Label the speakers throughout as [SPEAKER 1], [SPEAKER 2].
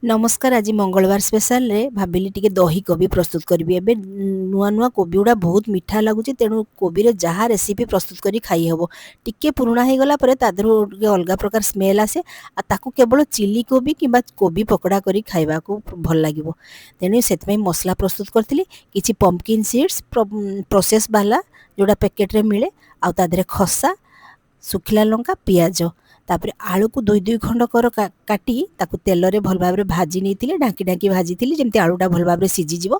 [SPEAKER 1] ନମସ୍କାର। ଆଜି ମଙ୍ଗଳବାର ସ୍ପେଶାଲରେ ଭାବିଲି ଟିକେ ଦହି କୋବି ପ୍ରସ୍ତୁତ କରିବି। ଏବେ ନୂଆ ନୂଆ କୋବି ଗୁଡ଼ା ବହୁତ ମିଠା ଲାଗୁଛି, ତେଣୁ କୋବିରେ ଯାହା ରେସିପି ପ୍ରସ୍ତୁତ କରି ଖାଇହେବ। ଟିକେ ପୁରୁଣା ହେଇଗଲା ପରେ ତା ଦେହରୁ ଟିକେ ଅଲଗା ପ୍ରକାର ସ୍ମେଲ୍ ଆସେ, ଆଉ ତାକୁ କେବଳ ଚିଲି କୋବି କିମ୍ବା କୋବି ପକୋଡ଼ା କରି ଖାଇବାକୁ ଭଲ ଲାଗିବ। ତେଣୁ ସେଥିପାଇଁ ମସଲା ପ୍ରସ୍ତୁତ କରିଥିଲି କିଛି ପମ୍ପକିନ୍ ସିଡ୍ସ ପ୍ରୋସେସ୍ ବାଲା, ଯେଉଁଟା ପ୍ୟାକେଟ୍ରେ ମିଳେ, ଆଉ ତା ଦେହରେ ଖସା, ଶୁଖିଲା ଲଙ୍କା, ପିଆଜ। ତାପରେ ଆଳୁକୁ ଦୁଇ ଦୁଇ ଖଣ୍ଡ କର କାଟି ତାକୁ ତେଲରେ ଭଲ ଭାବରେ ଭାଜି ନେଇଥିଲି, ଢାଙ୍କି ଢାଙ୍କି ଭାଜିଥିଲି, ଯେମିତି ଆଳୁଟା ଭଲ ଭାବରେ ସିଝିଯିବ।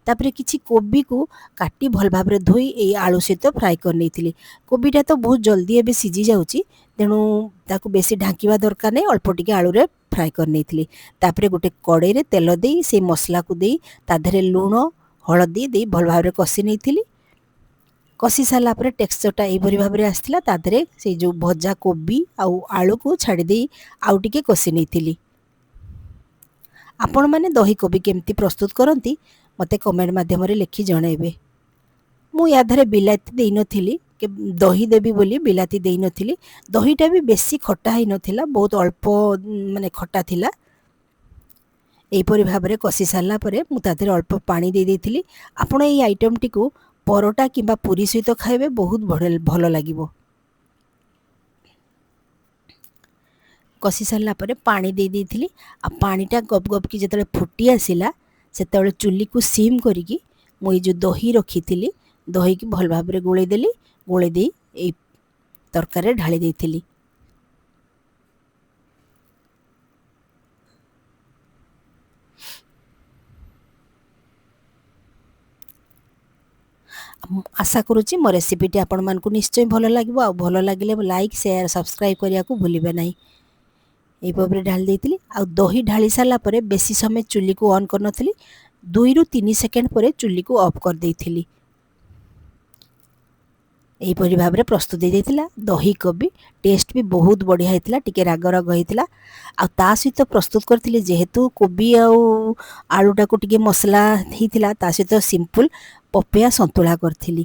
[SPEAKER 1] ତାପରେ କିଛି କୋବିକୁ କାଟି ଭଲ ଭାବରେ ଧୋଇ ଏଇ ଆଳୁ ସହିତ ଫ୍ରାଏ କରିନେଇଥିଲି। କୋବିଟା ତ ବହୁତ ଜଲ୍ଦି ଏବେ ସିଝି ଯାଉଛି, ତେଣୁ ତାକୁ ବେଶୀ ଢାଙ୍କିବା ଦରକାର ନାହିଁ। ଅଳ୍ପ ଟିକେ ଆଳୁରେ ଫ୍ରାଏ କରିନେଇଥିଲି। ତାପରେ ଗୋଟେ କଡ଼େଇରେ ତେଲ ଦେଇ, ସେଇ ମସଲାକୁ ଦେଇ, ତା ଦେହରେ ଲୁଣ ହଳଦୀ ଦେଇ ଭଲ ଭାବରେ କଷି ନେଇଥିଲି। କଷି ସାରିଲା ପରେ ଟେକ୍ସଚରଟା ଏଇପରି ଭାବରେ ଆସିଥିଲା। ତା ଦେହରେ ସେଇ ଯେଉଁ ଭଜା କୋବି ଆଉ ଆଳୁକୁ ଛାଡ଼ି ଦେଇ ଆଉ ଟିକେ କଷି ନେଇଥିଲି। ଆପଣମାନେ ଦହି କୋବି କେମିତି ପ୍ରସ୍ତୁତ କରନ୍ତି, ମୋତେ କମେଣ୍ଟ ମାଧ୍ୟମରେ ଲେଖି ଜଣାଇବେ। ମୁଁ ୟା ଦେହରେ ବିଲାତି ଦେଇନଥିଲି, ଦହି ଦେବି ବୋଲି ବିଲାତି ଦେଇନଥିଲି। ଦହିଟା ବି ବେଶୀ ଖଟା ହେଇନଥିଲା, ବହୁତ ଅଳ୍ପ ମାନେ ଖଟା ଥିଲା। ଏହିପରି ଭାବରେ କଷି ସାରିଲା ପରେ ମୁଁ ତା ଦେହରେ ଅଳ୍ପ ପାଣି ଦେଇ ଦେଇଥିଲି। ଆପଣ ଏଇ ଆଇଟମଟିକୁ ପରଟା କିମ୍ବା ପୁରୀ ସହିତ ଖାଇବେ, ବହୁତ ଭଲ ଲାଗିବ। କଷି ସାରିଲା ପରେ ପାଣି ଦେଇ ଦେଇଥିଲି, ଆଉ ପାଣିଟା ଗପ ଗପକି ଯେତେବେଳେ ଫୁଟି ଆସିଲା, ସେତେବେଳେ ଚୁଲିକୁ ସିମ୍ କରିକି ମୁଁ ଏଇ ଯେଉଁ ଦହି ରଖିଥିଲି, ଦହିକି ଭଲ ଭାବରେ ଗୋଳେଇ ଦେଲି। ଗୋଳେଇ ଦେଇ ଏଇ ତରକାରୀରେ ଢାଳି ଦେଇଥିଲି। ଆଶା କରୁଛି ମୋ ରେସିପିଟି ଆପଣମାନଙ୍କୁ ନିଶ୍ଚୟ ଭଲ ଲାଗିବ, ଆଉ ଭଲ ଲାଗିଲେ ଲାଇକ୍, ସେୟାର, ସବସ୍କ୍ରାଇବ୍ କରିବାକୁ ଭୁଲିବେ ନାହିଁ। ଏହି ଭାବରେ ଢାଳି ଦେଇଥିଲି, ଆଉ ଦହି ଢାଳି ସାରିଲା ପରେ ବେଶୀ ସମୟ ଚୁଲିକୁ ଅନ୍ କରିନଥିଲି। 2ରୁ 3 ସେକେଣ୍ଡ ପରେ ଚୁଲିକୁ ଅଫ୍ କରିଦେଇଥିଲି। ଏହିପରି ଭାବରେ ପ୍ରସ୍ତୁତ ହେଇଯାଇଥିଲା ଦହି କୋବି। ଟେଷ୍ଟ ବି ବହୁତ ବଢ଼ିଆ ହେଇଥିଲା, ଟିକେ ରାଗ ରାଗ ହେଇଥିଲା। ଆଉ ତା ସହିତ ପ୍ରସ୍ତୁତ କରିଥିଲି, ଯେହେତୁ କୋବି ଆଉ ଆଳୁଟାକୁ ଟିକେ ମସଲା ହେଇଥିଲା, ତା ସହିତ ସିମ୍ପଲ୍ ପପେୟା ସନ୍ତୁଳା କରିଥିଲି।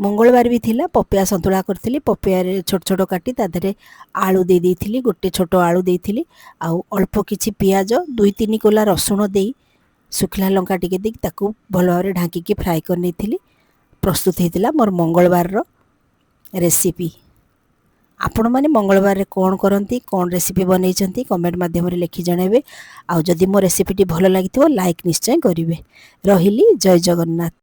[SPEAKER 1] ମଙ୍ଗଳବାର ବି ଥିଲା, ପପେୟା ସନ୍ତୁଳା କରିଥିଲି। ପପେୟାରେ ଛୋଟ ଛୋଟ କାଟି ତା ଦେହରେ ଆଳୁ ଦେଇ ଦେଇଥିଲି, ଗୋଟେ ଛୋଟ ଆଳୁ ଦେଇଥିଲି, ଆଉ ଅଳ୍ପ କିଛି ପିଆଜ, 2-3 କୋଲା ରସୁଣ ଦେଇ, ଶୁଖିଲା ଲଙ୍କା ଟିକେ ଦେଇକି ତାକୁ ଭଲ ଭାବରେ ଢାଙ୍କିକି ଫ୍ରାଏ କରିନେଇଥିଲି। ପ୍ରସ୍ତୁତ ହେଇଥିଲା ମୋର ମଙ୍ଗଳବାରର ରେସିପି। ଆପଣମାନେ ମଙ୍ଗଳବାରରେ କ'ଣ କରନ୍ତି, କ'ଣ ରେସିପି ବନେଇଛନ୍ତି, କମେଣ୍ଟ ମାଧ୍ୟମରେ ଲେଖି ଜଣାଇବେ। ଆଉ ଯଦି ମୋ ରେସିପିଟି ଭଲ ଲାଗିଥିବ, ଲାଇକ୍ ନିଶ୍ଚୟ କରିବେ। ରହିଲି, ଜୟ ଜଗନ୍ନାଥ।